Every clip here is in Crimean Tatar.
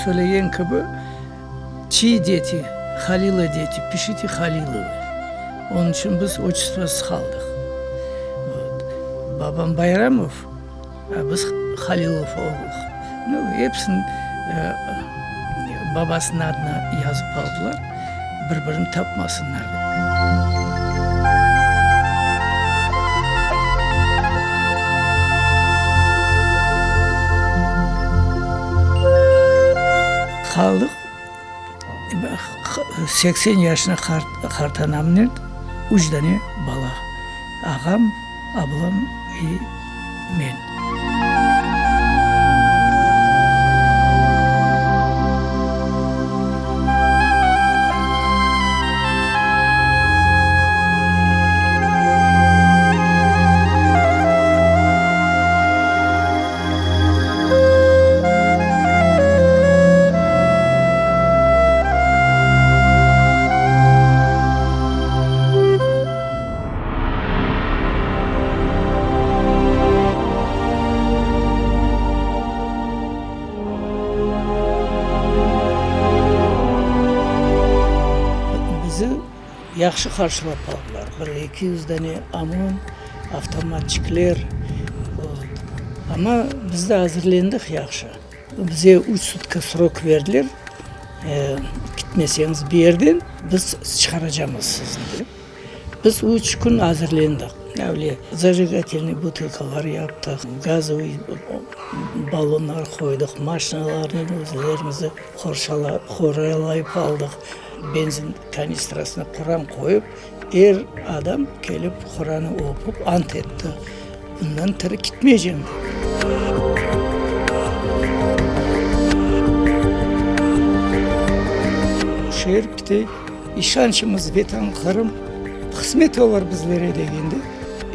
Söylegen kibi, Çiy deti, Halila deti, pişite Halilovı. Onıñ içün biz otçestvosız qaldıq. Vot. Babam Bayramov, a biz Halilov oldıq. Nu, episini babasınıñ adına yazıp aldılar, bir-birini tapmasınlar dep. Qaldıq, 80 yaşında qart qartanamnen üç dane bala, ağam, ablam ve men. Bizi yahşı qarşılap aldılar. Bir 200 dane OMON, avtomatçikler. Amma biz de azırlendik yahşı. Bize üç sutka srok berdiler, kitmeseñiz bu yerden, biz çıqaracamız sizni dep. Biz üç kün azırlendik. Öyle zajigatelnıy butılkalar yaptıq, gazovıy ballonlar qoydıq, maşinalarnı özlerimizi qoralayıp aldıq, benzin kanistrasına Quran qoyıp, er adam kelip Quranı oqup ant etti. Bundan tiri kitmeycem dep. Şeer pite, işançımız Vetan Qırım qısmet olur bizlere degende,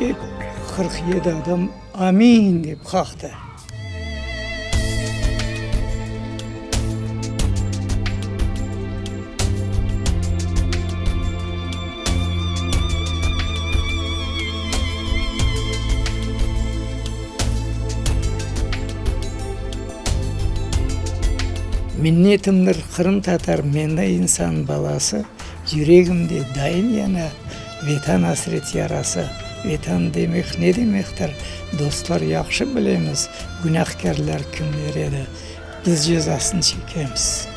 ep 47 adam Amin dep qaqtı. Minnetimdir qırımtatar men insan balası, Yüregimde daim yana Vetan asret yarası. Vetan demek ne demektir, dostlar yahşı bilemiz, Günahkârlar kimler edi, biz cezasın çekemiz.